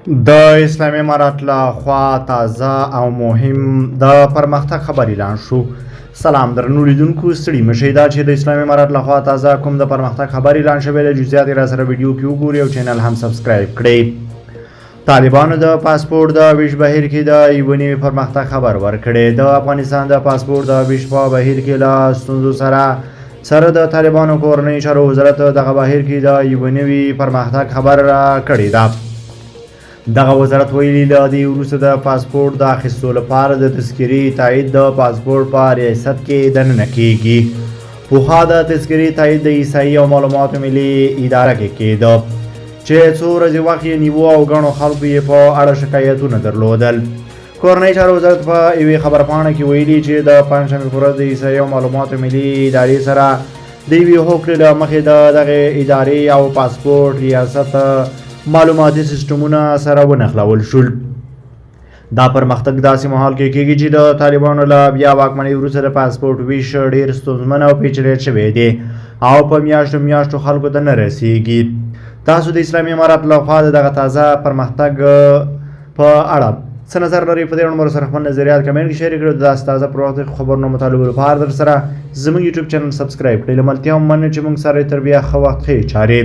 د اسلامي امارت له خوا تازه او مهم د پرمختګ خبر اعلان شو. سلام درنو لیدونکو، ستړي مشئ. دا چې د اسلامي امارت له خوا تازه کوم د پرمختګ خبر اعلان شوی دی، جزئیات یې راسره ویډیو کې وګورئ او چینل هم سبسکرایب کړئ. طالبانو د پاسپورت د ویش بهیر کې د یوه نوي پرمختګ خبر ورکړی. د افغانستان د پاسپورت د ویش په بهیر کې له ستونزو سره سره د طالبانو کورنیو چارو وزارت دغه بهیر کې د یوه نوي پرمختګ خبر کړې ده. دغه وزارت ویلي، له دې وروسته د پاسپورت د اخیستو لپاره د تذکرې تایید د پاسپورت په ریاست کې دننه کیږي. پخوا د تذکرې تایید د احصایي او معلوماتو ملي اداره کې کېده، چې څو ورځې وخت یې نیوه او ګڼو خلکو یې په اړه شکایتونه درلودل. کورنۍ چارو وزارت په یوې خبرپاڼه کې ویلي چې د پنجشنبې په ورځ د احصایي او معلوماتو ملي ادارې سره د یوې هوکړې له مخې د دغې ادارې او پاسپورت ریاست معلوماتي سیستمونه سره ونښلول شول. دا پرمختګ داسې مهال کې کېږي چې د طالبانو له بیا واکمنۍ وروسته د پاسپورت ویش ډېر ستونزمن او پیچلی شوی دی او په میاشتو میاشتو خلکو ته نه رسیږي. تاسو د اسلامي امارت له خوا د دغه تازه پرمختګ په اړه څه نظر لرئ؟ په دې اړه مو سره خپل نظریات کمنټ کې شریک کړئ. د داسې تازه پر وخت خبرونو مطالبو لپاره در سره زموږ یوټیوب چینل سبسکرایب کړئ. له ملتیا هم مننه چې موږ سره تر بیا ښه وخت ښې چارې.